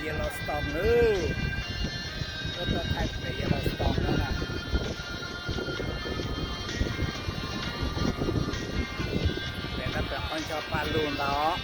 Yellowstone nawb. Wb tuaj thaij pem Yellowstone no na. Pem no pem qhov ncho pa lug ntag.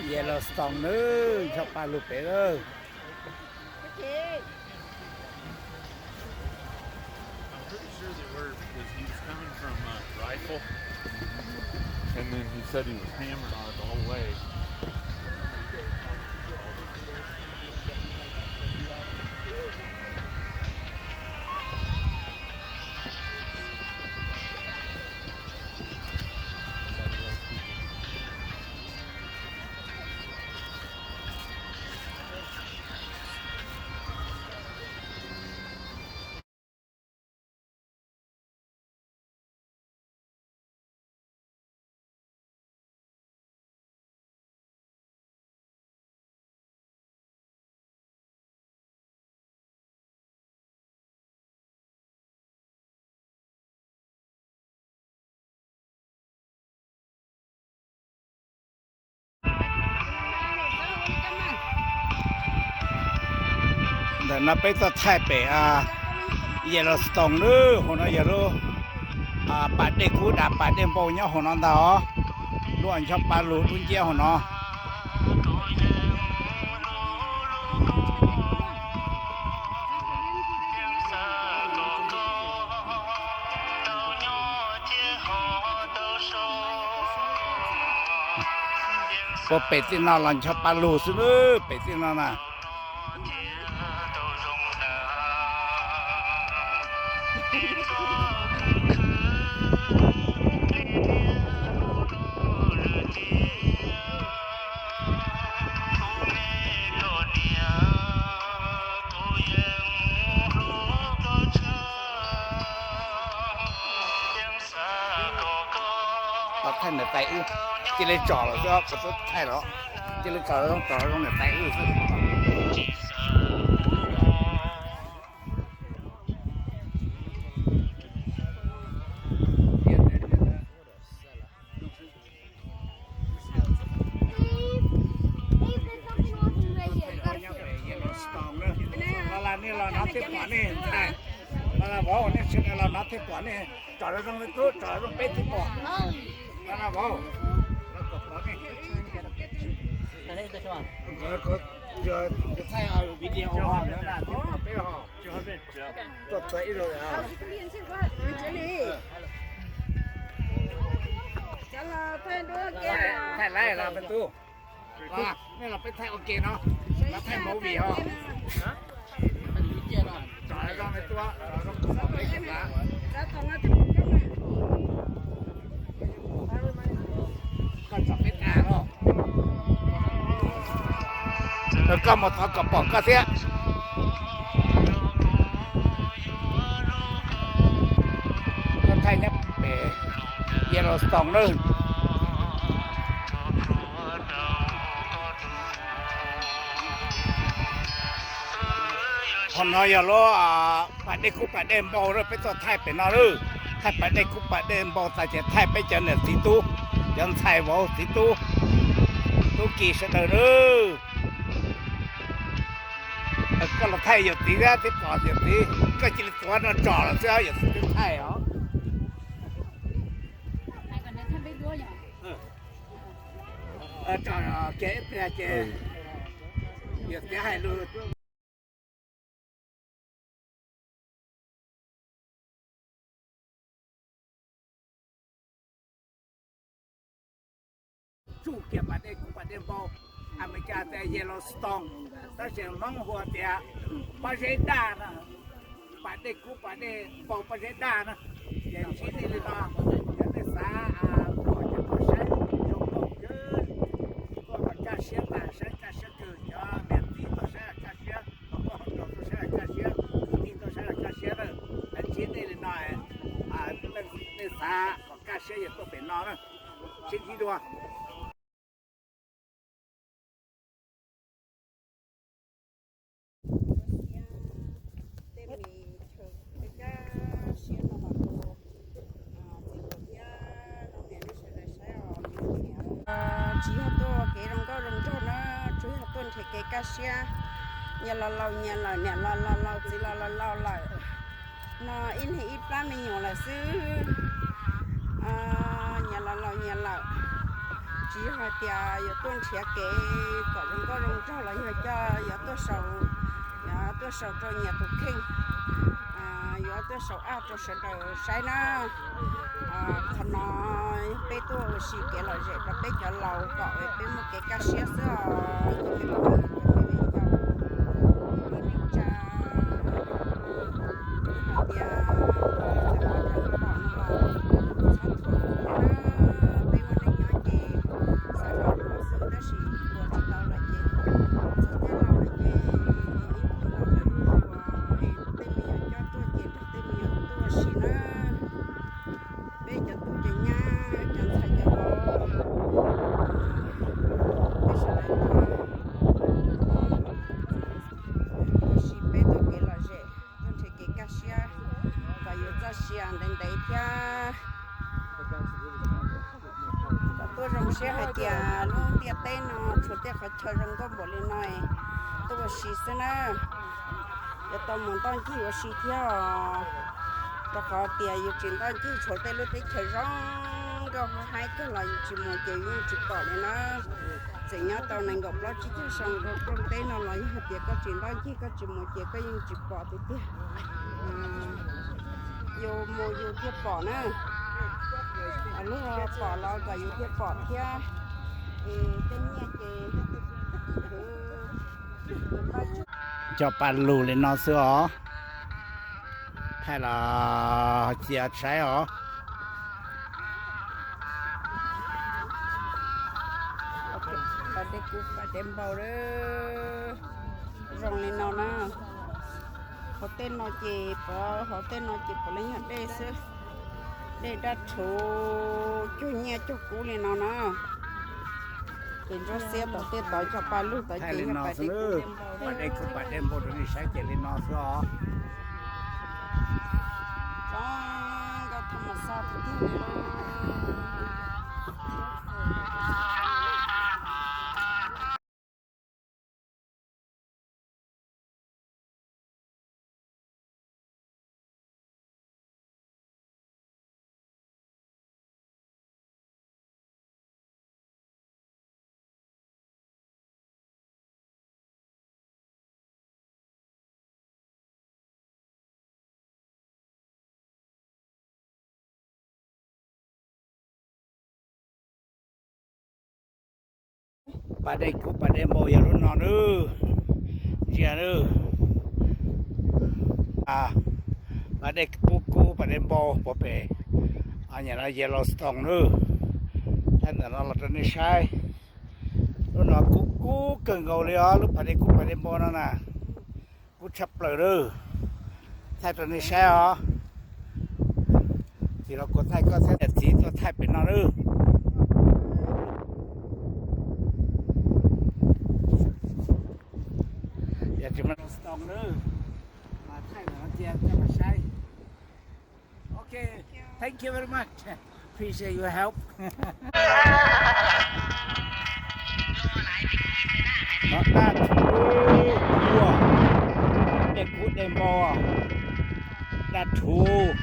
Yellowstone nawb, ncho pa lug pem lawm. I'm pretty sure they were because he was coming from uh, Rifle, and then he said he was hammered on it the whole way. Ntawm no peb tuaj thaij pem Yellowstone nawb, hauv no yog lub pas dej kub dav pas dej npau nyob hauv no ntag os. Lub ncho pa lug dub nciab hauv no. Puag pem tej no los ncho pa lug xwb nawb, pem tej no na. Thaij niam tais wb, cia li tsom lawm xwb, kuv twb thaij los, cia li tsom zoo, tsom zoo niam tais wb xwb. Los nej los nov thiaj pom nej ntag. Los vauv, nej tsis los nov thiaj pom nej. Tsom zoo zoo, tsom zoo peb thiaj pom. Los vauv, kuv thaij video no na, thiaj pom peb os. Tuaj txog ib zaug. Thaij laib los peb tub. Nej los peb thaij ua ke no, los thaij movie os. Tsom zoo me tub, tsom zoo peb tub. Koj tsom peb tag los, koj mus thov kom pom koj thiab. Koj thaij nyob pem Yellowstone nawb. Qhov no yog lub pas dej kub pas dej npau lawm, peb tuaj thaij pem no lawm. Thaij pas dej kub pas dej npau tas ces thaij peb cov niam txiv tub, cov ntxhais vauv txiv tub, tub ki sawv daws lawm. Koj los thaij yawm txiv thiab, tib pom yawm txiv, koj cia li tuav no tso los xwb yawm txiv twb thaij os. Tso kiag ib pliag ces yawm txiv hais lus. Tsuj kiag pas dej kub pas dej npau, Amelikas tias Yellowstone, tab sis Hmoob hu tias pob zeb daj na. Pas dej kub pas dej npau pob zeb daj na. Ces ntsib nej li no, yog nej xav pom ces tuaj saib zoo nkauj kawg, tuaj kaj siab tas saib kaj siab kawg, cov niam txiv tuaj saib kaj siab, cov poj hauv rau tuaj saib kaj siab, kwv tij tuaj saib kaj siab na. Ntsib nej li no, nej xav kom kaj siab yog tuaj pem no na. Sib ntsib dua. Tsis yog tuaj kev zoo nkauj zoo nraug na, tsuas yog tuaj nrhiav kev kaj siab. Nyias los laus nyias lawm, niam los los laus, txiv los los laus lawm, no ib leeg ib plab me nyuam lawm xwb. Nyias los laus nyias lawm, tsis yog hais tias yuav tuaj nrhiav kev kom zoo nkauj zoo nraug los yog coj yuav tuaj sau, yuav tuaj sau rau nyias tus kheej, yuav tuaj sau aj rau sawv daws saib na. Qhov no peb tuaj ua si kev lom zem rau peb cov laus kom peb muaj kev kaj siab xwb os. Cov me tub me nyuam, ib neej tsa, hais tias txawm pom no los txhob thuam kuv na. Peb ua neej nyob ces xav los luag xwb tab sis luag tsis tau lawm ces txog tej laus lawm ces ib hnub los lawv zuj zus es tej me nyuam coj tuaj ces nrog tej me nyuam tuaj ua si na. Peb cov tub cov nyab, cov ntxhais cov vauv, peb sawv daws tuaj ua si, peb tuaj kev lom zem, tuaj nrhiav kev kaj siab kom yus txoj sia ntev ntev thiab. Kom tuaj zoo siab hais tias lub ntiaj teb no tshuav tej qhov chaw zoo nkauj npaum li no tuaj ua si xwb na. Yuav tau mus ntoj ncig ua si thiab os, rau qhov tias yus tsis ntoj ncig tshuav tej lub teb chaws zoo nkauj haib kawg los yus tsis mus ces yeej tsis pom li na. Txawm nyob tau nees nkaum plaub tsib caug xyoo rau rooj teb no los yog hais tias koj tsis ntoj ncig koj tsis mus ces koj yeej tsis pom tiag tiag. Yus mus yus thiaj pom na, luag pom los kom yus thiaj pom thiab. Es tej nyiaj ces cov pa lug li no xwb os. Thaij los cia saib os. Pas dej kub pas dej npau zoo li no na. Hauv tej no ces, hauv tej no ces puav leej yog dej xwb. Dej dab rhuv cuag nyiaj cuag kub li no na. Ces ntsuab xiab tom tej tod cov pa lug tod ces yog pas dej kub pas dej npau rau nej saib ces li no xwb os. Zoo nkauj thaj ma xaj tiag tiag li. Pas dej kub pas dej npau yog lub no nawb. Ntsia nawb. Pas dej kub kub pas dej npau pov pem, nyiam no Yellowstone nawb. Thaij ntawm no los rau nej saib. Lub no kub kub kawg nkaus li os, lub pas dej kub pas dej npau no na. Kub tshaj plaws lawm. Thaij rau nej saib os. Tsis los kuv thaij koj thiab niam txiv tuaj thaij pem no lawm. Yog tsis muaj Yellowstone lawm. Cia, cia mas saib. Ok, thank you very much. Appreciate your help. No daj rhuv, dej kub dej npau, daj rhuv.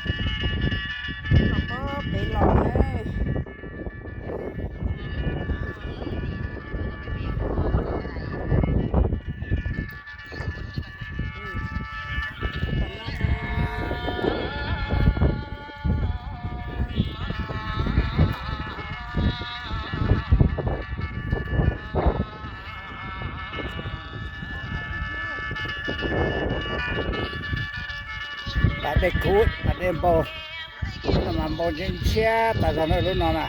Los pab pem los ne. Pas dej kub, pas dej npau, no mas npau ntshiab ntshiab tas zog na lub no na.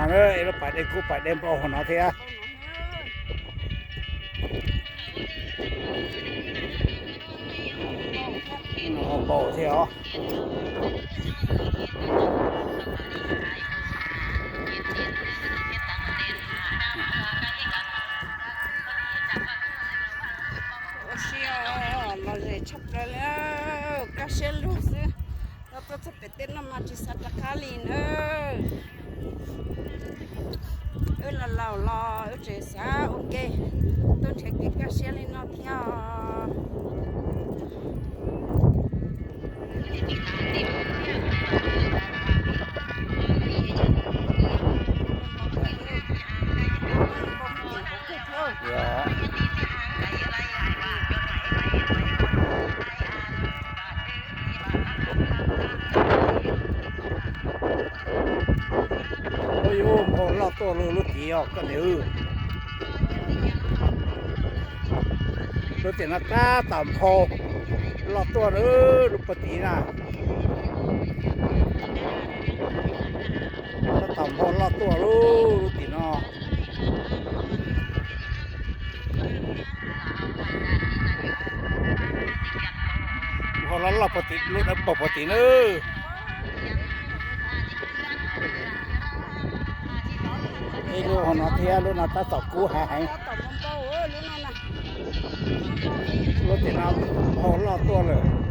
Hauv no, lub pas dej kub pas dej npau hauv no thiab. Npau thiab os. Ua si, los ze tshaj plaws li, kaj siab lug xwb. Tuaj txog pem tej no mas tsis xav rov qab li na. Wb laus laus los wb tseem xav ua ke, tuaj nrhiav kev kaj siab li no thiab os. Ua yuav npau loj tuaj lub tid os koj niam. Lub tim no tab tom npau loj tuaj lub puag tid na. Tab tom npau loj tuaj lub tim no. Npau loj loj puag tim, lub dawb paug puag tim nawb. Ib lub hauv no thiab, lub no tab tom kub heev heev. Lub tim no npau loj tuaj lawm.